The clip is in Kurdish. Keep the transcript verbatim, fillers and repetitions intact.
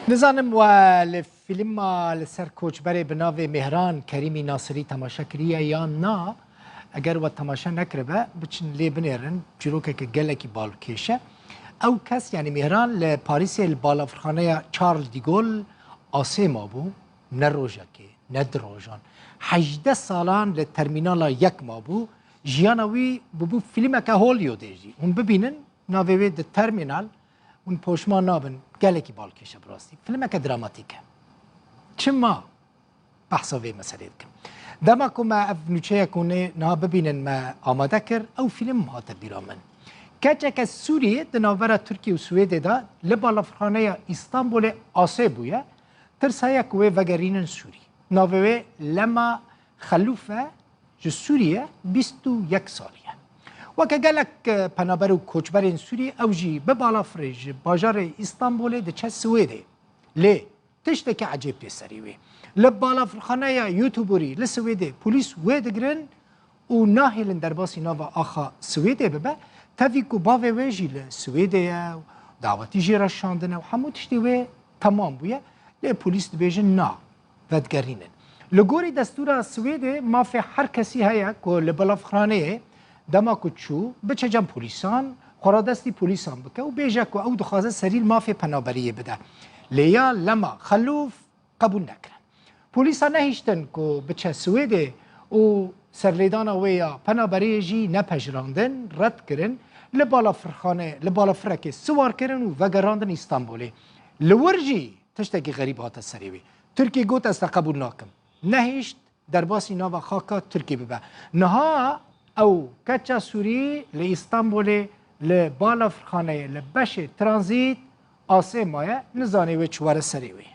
Nizanim we li fîlma li ser koçberê bi navê Mêhran Kerîmî Nasirî temaşe kiriye yan na? Eger we temaşe nekiribe, biçin lê binêrin, çîrokeke gelekî balkêş e. Ew kes, yanî Mêhran, li Parîsê li balafirxaneya Charles de Gaulle asê mabû, ne rojekê, ne du rojan. Hejdeh salan li termînala yek mabû, jiyana wî bûbû fîlmeke Hollywoodê jî. Hûn bibînin, navê wê di termînal, hûn poşman nabin, gelekî balkêş e bi rastî. Fîlmeke dramatîk e. Çima behsa vê meselê dikim? Dema ku me ev nûçeya ku nê niha bibînin me amade kir, ew fîlm hate bîra min. Keçeke Sûriyê di navbera Tirkiye û Swêdê de li balafirxaneya Îstanbulê asê bûye, tirs heye ku wê vegerînin Sûrî. Navê wê Lema Xelûf e, ji Sûrî ye, bîst û yek salî ye. Weke gelek, e, penaber û koçberên Sûrî, ew jî bi balafirê ji bajarê Îstanbulê diçe Swêdê. Lê tiştekî ecêb tê serê wê. Li balafirxaneya Göteborgî li Swêdê polîs wê digirin û nahêlin derbasî nava axa Swêdê bibe. Tevî ku bavê wê jî li Swêdê ye û dawetî jê re şandine û hemû tiştê wê temam bûye. Lê polîs dibêjin na, vedigerînin. Li gorî destûra Swêdê mafê her kesî heye ku li balafirxaneyê dema ku çû, biçe cem polîsan, xwe radestî polîsan bike û bêje ku ew dixwaze serî li mafê penaberiyê bide. Lê ya Lema Xelûf qebûl nekirin. Polîsa nehiştin ku biçe Swêdê û serlêdana wê ya penaberiyê jî nepejirandin, red kirin, li balafirxane, li balafirekê siwar kirin û vegerandin Îstanbulê. Li wir jî tiştekî xerîb hate serê wê. Tirkî got, ez te qebûl nakim. Nehişt derbasî nava xaka Tirkî bibe. Niha ew keça Sûrî li Îstanbulê li balafirxaneyê li beşê tranzît asê maye, nizanê wê çi were serê wê.